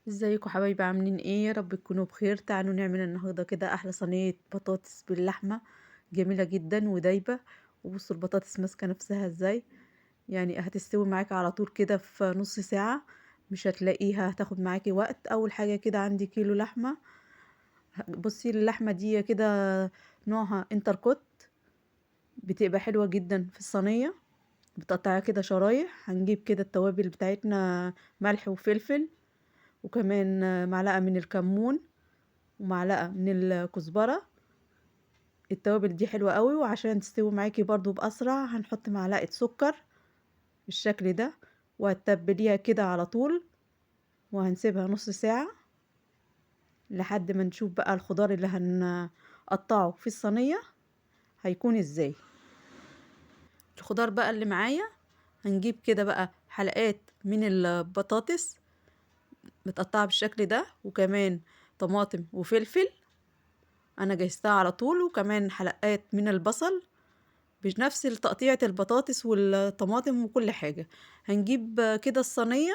ازيكم حبايبي؟ عاملين ايه؟ يا رب تكونوا بخير. تعالوا نعمل النهارده كده احلى صينية بطاطس باللحمه، جميلة جدا ودايبه. وبصوا البطاطس ماسكه نفسها ازاي، يعني هتستوي معاكي على طول كده في نص ساعة، مش هتلاقيها هتاخد معاكي وقت. اول حاجة كده عندي كيلو لحمه. بصي اللحمة دي كده نوعها انتركوت، بتبقى حلوة جدا في الصينية، بتقطعيها كده شرايح. هنجيب كده التوابل بتاعتنا، ملح وفلفل، وكمان معلقة من الكمون ومعلقة من الكزبرة. التوابل دي حلوة قوي، وعشان تستوي معاكي برضو بأسرع هنحط معلقة سكر بالشكل ده، وهتتبليها كده على طول، وهنسيبها نص ساعة لحد ما نشوف بقى الخضار اللي هنقطعه في الصينية هيكون ازاي. الخضار بقى اللي معايا هنجيب كده بقى حلقات من البطاطس متقطعة بالشكل ده، وكمان طماطم وفلفل انا جهزتها على طول، وكمان حلقات من البصل بنفس تقطيعة البطاطس والطماطم وكل حاجة. هنجيب كده الصينية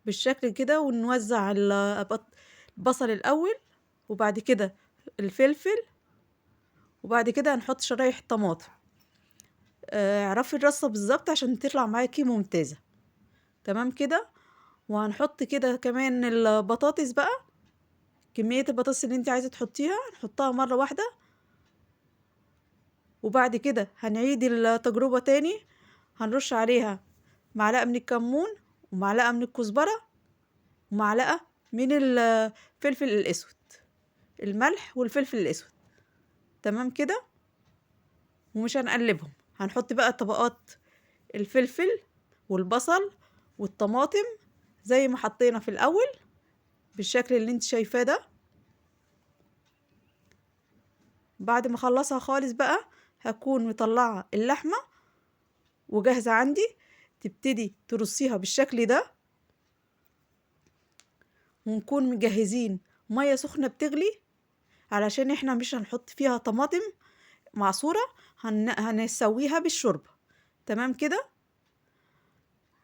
بالشكل كده ونوزع البصل الاول، وبعد كده الفلفل، وبعد كده هنحط شرايح الطماطم. اعرفي الرصة بالظبط عشان تطلع معاكي ممتازة. تمام كده. وهنحط كده كمان البطاطس بقى، كمية البطاطس اللي انت عايزة تحطيها نحطها مرة واحدة، وبعد كده هنعيد التجربة تاني. هنرش عليها معلقة من الكمون ومعلقة من الكزبرة ومعلقة من الفلفل الاسود، الملح والفلفل الاسود. تمام كده. ومش هنقلبهم، هنحط بقى طبقات الفلفل والبصل والطماطم زي ما حطينا في الاول بالشكل اللي انت شايفاه ده. بعد ما اخلصها خالص بقى هكون مطلعه اللحمة وجاهزة عندي، تبتدي ترصيها بالشكل ده. ونكون مجهزين مية سخنة بتغلي علشان احنا مش هنحط فيها طماطم معصوره، هنسويها بالشوربه. تمام كده.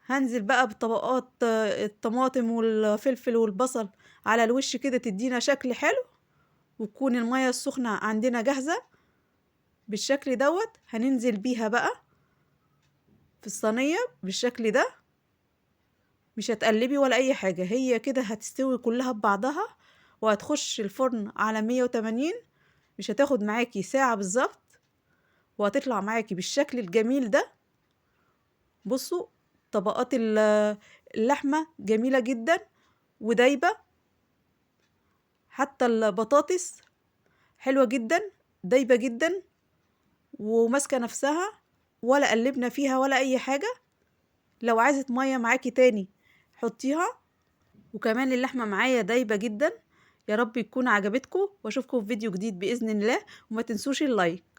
هنزل بقى بطبقات الطماطم والفلفل والبصل على الوش كده، تدينا شكل حلو، وتكون المية السخنة عندنا جاهزة بالشكل دوت. هننزل بيها بقى في الصينية بالشكل ده، مش هتقلبي ولا اي حاجة، هي كده هتستوي كلها ببعضها، وهتخش الفرن على 180، مش هتاخد معاكي ساعة بالظبط، وهتطلع معاكي بالشكل الجميل ده. بصوا طبقات اللحمة جميلة جدا ودايبة، حتى البطاطس حلوة جدا، دايبة جدا وماسكة نفسها، ولا قلبنا فيها ولا اي حاجة. لو عايزة مية معاكي تاني حطيها. وكمان اللحمة معايا دايبة جدا. يا رب يكون عجبتكم، واشوفكم في فيديو جديد بإذن الله، وما تنسوش ال like.